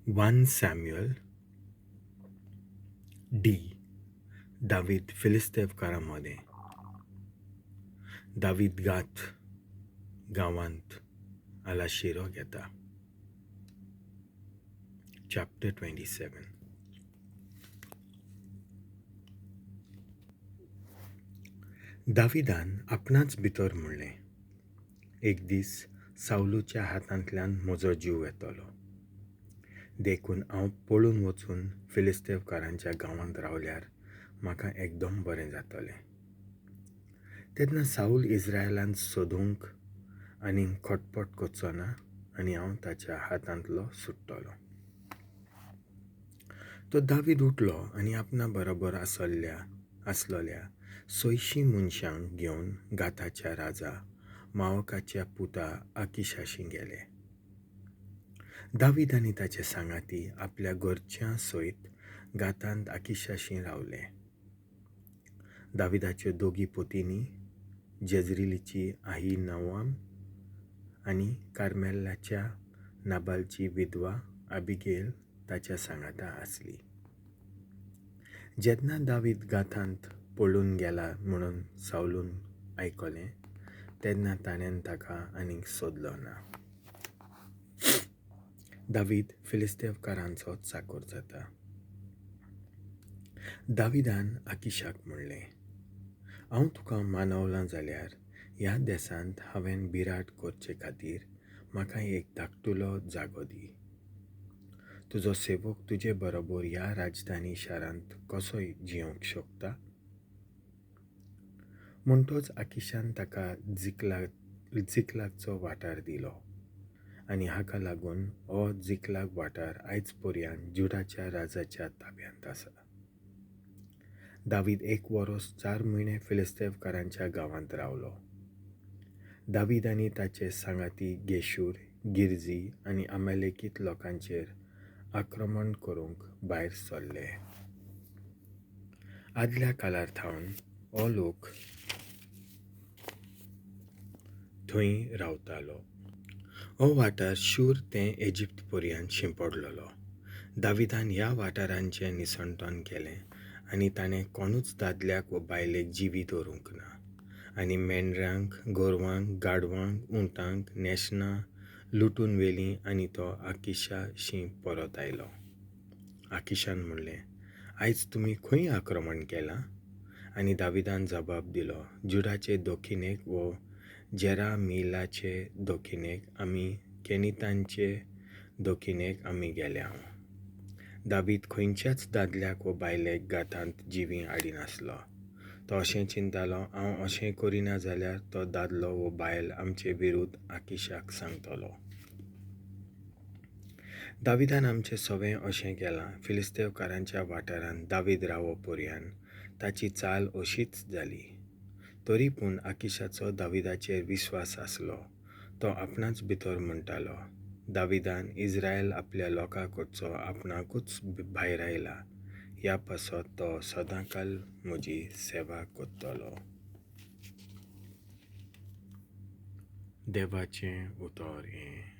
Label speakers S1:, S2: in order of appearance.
S1: 1 Samuel. D. David फिलिस्तेवकारां मदें. दावीद गात गांवांत आलाशिरो घेता. चॅप्टर 27. दावीदान आपणाच भितर म्हणलें, एक दीस सावलूच्या हातांतल्यान म्हजो जीव वेतलो, देखून हांव पळून वचून फिलिस्तेवकारांच्या गांवांत रावल्यार म्हाका एकदम बरें जातलें. तेन्ना सावल इस्रायलांत सोदूंक आनी खटपट करचो ना आनी हांव ताच्या हातांतलो सुट्टलो. तो दावीद उठलो आनी आपणा बरोबर आसलोल्या 600 मनशांक घेवन गाताच्या राजा माओकाच्या पुता आकिशाशी गेले. दावीद आनी ताचे सांगाती आपल्या घरच्यां सयत गातांत आकिशाशी रावले. दाविदाच्यो दोगी पोतींनी, जेजरिलीची आहिनोआम आनी कार्मेलाच्या नाबालची विधवा आबिगेल ताच्या सांगाता आसली. जेन्ना दावीद गातांत पळून गेला म्हणून सावलून आयकलें तेन्ना ताणें ताका आनीक सोदलो ना. दावीद फिलिस्तेवकारांचो चाकोर जाता. दावीदान आकिशाक म्हणलें, हांव तुका मानवलां जाल्यार ह्या देसांत हांवें बिराड करचे खातीर म्हाका एक धाकटुलो जागो दी. तुजो सेवक तुजे बरोबर ह्या राजधानी शारांत कसो जियोंक शकता? म्हणटोच आकिशान ताका जिकलागचो वाठार दिलो आनी हाका लागून हो जिकलाग वाठार आयज पर्यंत जुडाच्या राजाच्या ताब्यांत आसा. दावीद 1 वर्स 4 म्हयने फिलिस्तेवकारांच्या गांवांत रावलो. दावीद आनी ताचे सांगाती गेशूर, गिर्जी आनी अमालेकीत लोकांचेर आक्रमण करूंक भायर सरले. आदल्या काळार थावन हो लोक थंय रावतालो. हो वाठार शूर ते इजिप्त पर्यंत शिंपडलेलो. दावीदान ह्या वाठारांचें निसंटन केलें आनी ताणें कोणूच दादल्याक वा बायलेक जिवी दवरूंक ना आनी मेंढरांक, गोरवांक, गाडवांक, उंटांक, न्हेसणां लुटून व्हेलीं आनी तो आकिशाशी परत आयलो. आकिशान म्हणलें, आयज तुमी खंय आक्रमण केलां? आनी दावीदान जबाब दिलो, जुडाचे दक्षिणेक वो जेरामिलाचे दक्षिणेक आमी केनितांचे दक्षिणेक आमी गेल्या. दावीद खंयच्याच दादल्याक वा बायलेक गातांत जिवी हाडिनासलो. तो अशें चिंतालो, हांव अशें करिना जाल्यार तो दादलो वो बायल आमचे विरुद्ध आकिशाक सांगतलो. दावीदान आमचें सवें अशें केलां. फिलिस्तेवकारांच्या वाठारांत दावीद रावो पर्यंत ताची चाल अशीच जाली. तरी पूण आकिशाचो दावीदाचेर विस्वास आसलो. तो आपणाच भितर म्हणटालो, दावीदान इस्रायल आपल्या लोकां कडचो आपणाकूच भायर आयला, ह्या पासत तो सदांकाल म्हजी सेवा करतलो. देवाचें उतर हें.